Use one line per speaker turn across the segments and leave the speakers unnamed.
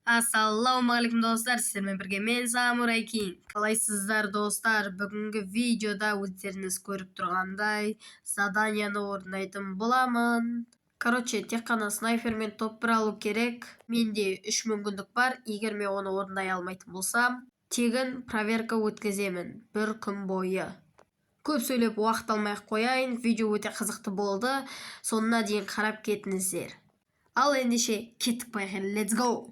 Ассалаумағалейкум, достар! Сіздермен бірге мен, Самурай Кинг. Қалайсыздар, достар? Бүгінгі видеода өздеріңіз көріп тұрғандай, заданияны орындайтын боламын. Короче, тек қана снайпермен топ бір алу керек. Менде үш мүмкіндік бар. Егер мен оны орындай алмайтын болсам, тегін проверка өткіземін бір күн бойы. Көп сөйлеп уақыт алмай ақ қояйын. Видео өте қызықты болды, соңына дейін қарап кетіңіздер. Ал ендеше кеттік, поехали, let's go!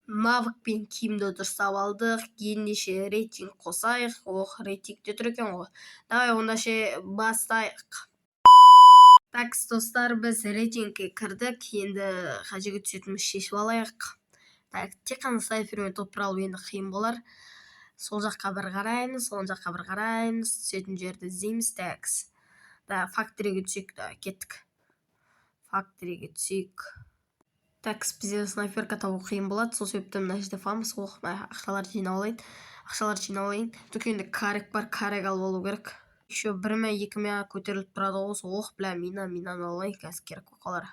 Навык пен киімді дұрыстап алдық. Ендеше рейтинг қосайық. Ох, рейтингте тұр екен ғой. Давай онда ше, бастайық. Так, достар, біз рейтингке кірдік. Енді қай жерге түсетінімізді шешіп алайық. Так, тек қана снайпермен топ бір алу енді қиын болар. Сол жаққа бір қараймыз, оң жаққа бір қараймыз, түсетін жерді іздейміз. Так, да, факториге түсейік. Да, кеттік, факториге түсейік. Так, бізде снайперка табу қиын болады, сол себепті мына жерде фамас. Ох, мына ақшаларды жинап алайын, ақшаларды жинап алайын. Дүкенде карик бар, карик алып алу керек. Еще бір ме, екі ме көтеріліп тұрады ғой сол. Ох, бля, мина, минаны алайын, қазір керек болып қалар.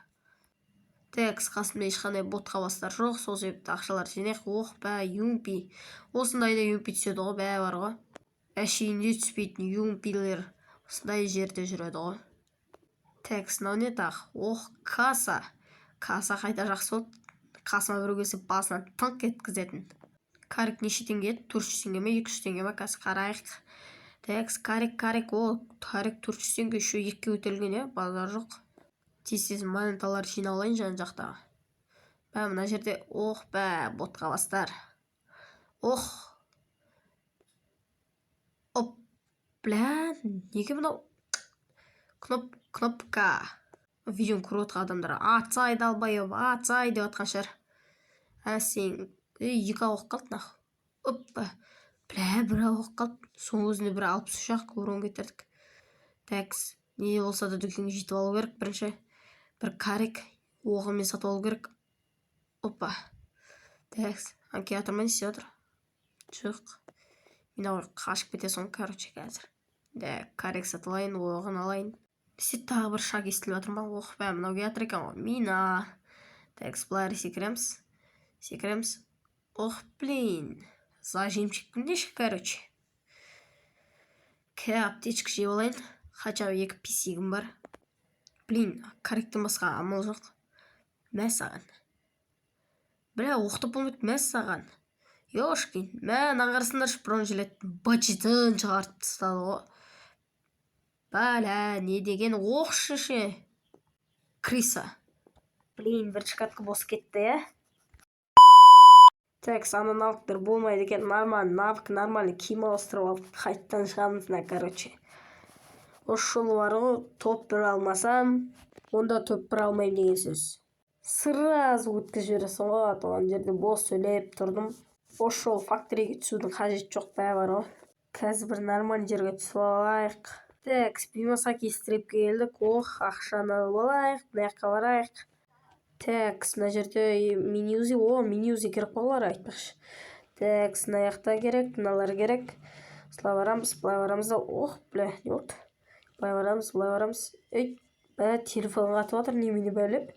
Так, қасымда ешқандай ботқа бастар жоқ, сол себепті ақшаларды жинайық. Ох, бә, юмпи! Осындайда юмпи түседі ғой, бә, бар ғой. Әшейінде түспейтін юмпилер осындай жерде жүреді ғой. Так, мынау не тағы? Ох, касса! Касса қайта жақсы болды, қасыма біреу келсе, басынан тыңқ еткізетін. Карик неше теңге еді? 400 теңге ме, 200 теңге ме? Қазір қарайық. Так, карик, карик. О, карик 400 теңге, еще екіге көтерілген, иә, базар жоқ. Тез тез монеталарды жинап алайын жан жақтағы. Бә, мына жерде, ох, бә, ботқа бастар. Ох, оп, бля, неге мынау кнопка? Видеоны көріп отырған адамдар «Атсай, долбоеб, атсай» деп жатқан шығар. Ә, сен, ей, екі ақ қалды, нахуй. Оппа, бля, бір ақ қалды. Соның өзінде бір 63 ақ урон кетірдік. Так, не болса да дүкенге жетіп алу керек. Бірінші бір карик оғымен сатып алу керек. Опа, так, келе жатыр ма? Не істеп жатыр? Жоқ, мен ой, қашып кетесің ғой. Короче, қазір да карик сатып алайын, оғын алайын. Не, тағы бір шаг естіліп жатыр ма? Ох, бә, мынау келе жатыр екен ғой, мина. Так, былай секіреміз, секіреміз. Ох, блин, зажимчик деші. Короче, аптечка жеп алайын, хотя бы екі писигім бар. Блин, кариктен басқа амал жоқ. Мә саған, бля, оқтап болмайды. Мә саған, ёшкин! Мә, мынаны қарасаңдаршы, бронежилет бычытын шығарып тастады ғой. Бля, не деген оқ ше? Криса, блин, бірінші катка бос кетті, иә. Так, ана навыктар болмайды екен. Нормальный навык, нормальный киім ауыстырып алып, қайтадан шығамыз. Мына, короче, осы жолы бар ғой, топ бір алмасам, онда топ бір алмаймын деген сөз. Сразу өткізіп жібересің ғой, а то ана жерде бос сөйлеп тұрдым. Осы жолы факториге түсудің қажеті жоқ, бә, бар ғой. Қазір бір нормальный жерге түсіп алайық. Так, Бимасаки стрипке келдік. Ох, ақшаны алып алайық, мына жаққа барайық. Так, мына жерде мини узи. О, мини узи керек қой олар, айтпақшы. Так, мына жақта керек, мыналар керек. Осылай барамыз, былай барамыз да. Ох, бля, не болды? Былай барамыз, былай барамыз. Ей, бә, телефон қатып жатыр, немене, бәле?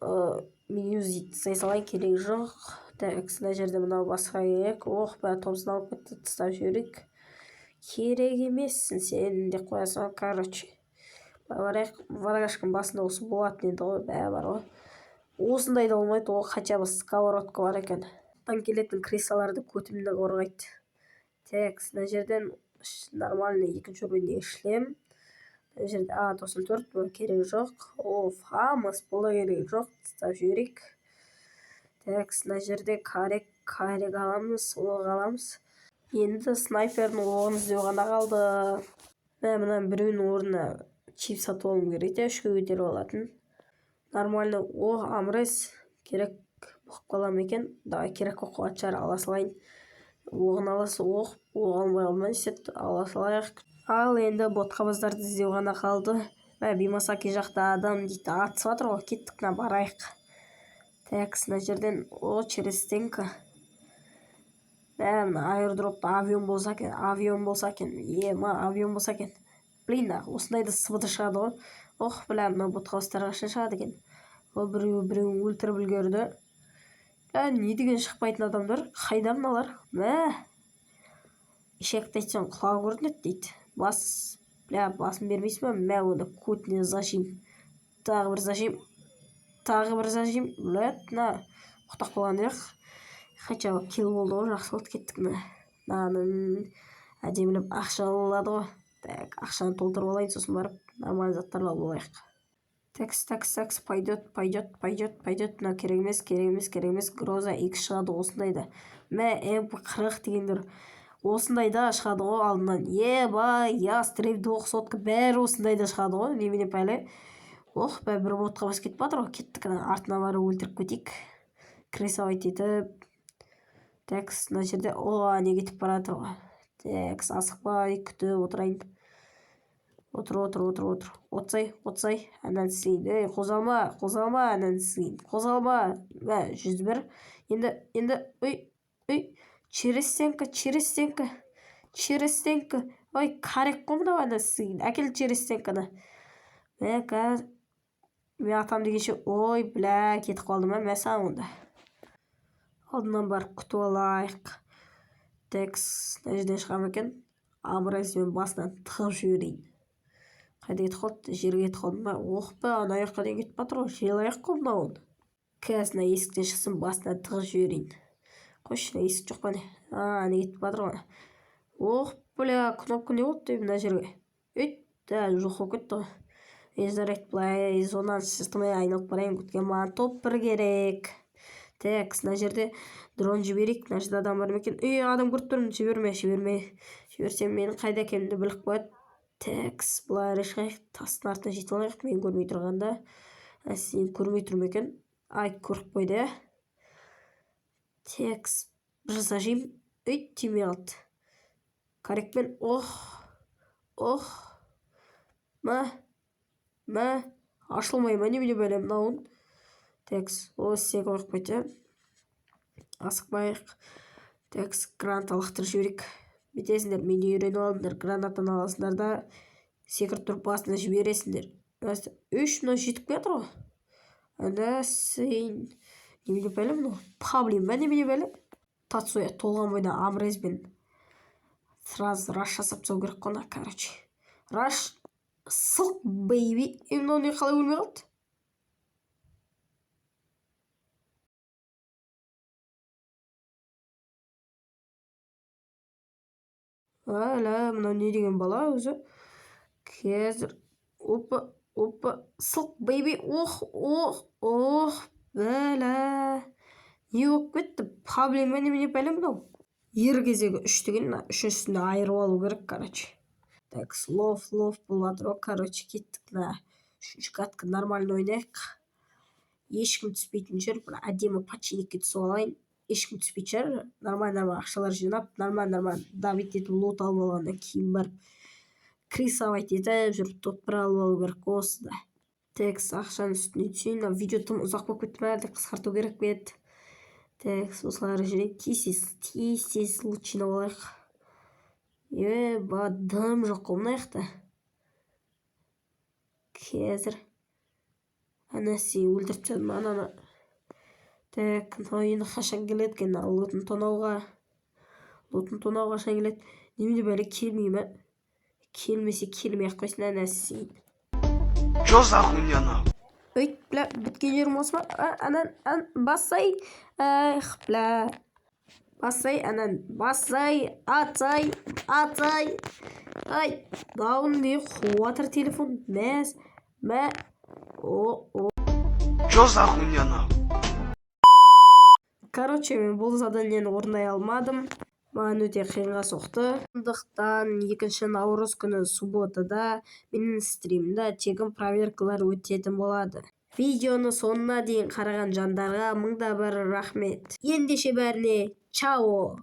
Мини узи тастай салайын, керегі жоқ. Так, мына жерде мынау басқа керек. Ох, бә, Томсон алып кетті, тастап жіберейік, керек емессің сен деп қоясың ғой. Короче, былай барайық. Варгашканың басында осы болатын еді ғой, бә, бар ғой. Осындай да болмайды ғой, хотя бы сковородка бар екен. Келетін крысаларды көтімді қорғайды. Так, мына жерден нормальный екінші уровеньдегі шлем. Мына жерде А 94, бұл керегі жоқ. О, фамас, бұл да керегі жоқ, тастап жіберейік. Так, мына жерде карик, карик аламыз, оқ аламыз. Енді снайпердің оғын іздеу ғана қалды. Мә, мынаның біреуінің орнына чип сатып алуым керек те, үшке көтеріп алатын нормально. О, амрес керек болып қала ма екен? Давай, керек болып қалатын шығар, ала салайын. Оғын ала. Оқ, оқ алмай қалма, не істеді? Ала салайық. Ал енді ботқабаздарды іздеу ғана қалды. Мә, Бимасаки жақта адам дейді, атысып жатыр ғой. Кеттік, мына барайық. Так, мына жерден, о, через стенка. Мә, мына аирдропта авион болса екен, авион болса екен, ема, авион болса екен. Блин, осындайда свд шығады ғой. Ох, бля, мына ботқабастар қашан шығады екен? Ол біреуі біреуін өлтіріп үлгерді. Бля, не деген шықпайтын адамдар? Қайда мыналар? Мә, ишакты айтсаң, құлағы көрінеді дейді. Бас, бля, басын бермейсің ба? Мә, онда көтіне зажим. Тағы бір зажим. Тағы бір зажим. Бля, мына ұйықтап қалған ақ. Хотя бы килл болды ғой, жақсы болды, кеттік. Мына мынаның әдемілеп ақша алады ғой. Так, ақшаны толтырып алайын, сосын барып нормальный заттар алып алайық. Такс, такс, такс, пойдет, пойдет, пойдет, пойдет. Мынау керек емес, керек емес, керек емес. Гроза икс шығады осындайда. Мә, МП 40 дегендер осындайда шығады ғой алдынан. Еба, ястреб двухсотка, бәрі осындайда шығады ғой. Немене, пәле? Ох, бә, бір ботқа басып кетіп жатыр ғой. Кеттік, ана артына барып өлтіріп кетейік, прессовать етіп. Такс, мына жерде, о, не кетіп бара жатыр ғой. Такс, асықпай күтіп отырайын. Отыр, отыр, отыр, отыр, отсай, отсай, анан сейін. Ей, қозғалма, қозғалма, анан сейін, қозғалма. Мә, 101. Енді, енді, ой, ой, через стенка, через стенка, через стенка. Ой, карек қой мынау, ана сейін. Әкел через стенканы. Мә, қазір мен атам дегенше, ой, бля, кетіп қалды ма? Мә саған онда. Алдынан барып күтіп алайық. Такс, мына жерден шыға ма екен? Амбразиямен басынан тығып жіберейін. Қайда кетіп қалды? Жерге кетіп қалды ма? Ох, ба, ана жаққа дейін кетіп жатыр ғой. Желаяқ қой мынау. Қазір мына есіктен шықсын, басынан тығып жіберейін. Қойшы, мына есік жоқ па, не? А, ана кетіп жатыр ғой. Ох, бля, кнопка не болды мына жерге? Өйт, да, жоқ болып кетті ғой. Е, жарайды, былай зонаның сыртымен айналып барайын, өйткені маған топ бір керек. Так, мына жерде дрон жіберейік. Мына жерде адам бар ма екен? Ей, адам көріп тұрмын. Жіберме, жіберме. Жіберсем, менің қайда екенімді біліп қояды. Такс, былай шығайық, тастың артына жетіп алайық. Мен көрмей тұрғанда. Сені көрмей тұр ма екен? Ай, көріп қойды, иә. Такс, бір зажим. Үй, тимей қалды. Карекпен, ох, ох, мә, мә, ашылмай ма, немене, бәле мынауын? Такс, о, стенка қойып қойды, иә. Асықпайық. Такс, граната лақтырып жіберейік. Бүйтесіңдер, менен үйреніп алыңдар. Гранатаны аласыңдар да, секіріп тұрып басына жібересіңдер. Үш, мынау жетіп келатыр ғой. Ана сен, немене, бәле мынау? Паблин ба, немене, бәле? Тацуя толған бойда амрезбен сразу раш жасап тастау керек қой мына, короче. Раш, сылқ, бейби. Е, мынау не, қалай өлмей қалды? Әлі, мынау не деген бала өзі? Қазір, опа, опа, сылқ, бейби. Ох, ох, ох, бәлә. Не болып кетті? Паблин ба, немене, бәле мынау? Ер кезегі үш деген, мына үшіншісінде айырып алу керек, короче. Так, лов, лов болып жатыр ғой, короче, кеттік, мына үшінші катка нормально ойнайық. Ешкім түспейтін жер, бір әдемі починкке түсіп алайын. Ешкім түспейтін шығар. Нормально, нормально ақшалар жинап, нормально, нормально давить етіп, лут алып алғаннан кейін барып крысовать етіп жүріп топ бір алып алу керек осыда. Такс, ақшаның үстіне түсейін. Мына видео тым ұзақ болып кетті ма, әлде қысқарту керек пе еді? Такс, осылай жүрейік. Тез, тез, тез, тез лут жинап алайық. Еба, дым жоқ қой мына жақта. Қазір ана сені өлтіріп тастадым ананы. Так, мынау енді қашан келеді екен мына лутын тонауға? Лутын тонауға қашан келеді? Немене, бәле, келмей ма? Келмесе, келмей ақ қойсын, ана сен.
Чё за хуйня, нахуй?
Өйт, бля, біткен жерім осы ма? Анан, ан, бассай. Эх, бля. Бассай, анан, бассай, атсай, атсай. Ай, дауын не қуып жатыр телефон? Мәз, мә, о, о.
Чё за хуйня, нахуй?
Короче, мен бұл заданиені орындай алмадым. Маған өте қиынға соқты. Сондықтан 2 наурыз күні, субботада, менің стримімде тегін проверкалар өтетін болады. Видеоны соңына дейін қараған жандарға мың да бір рахмет. Ендеше бәріне чао!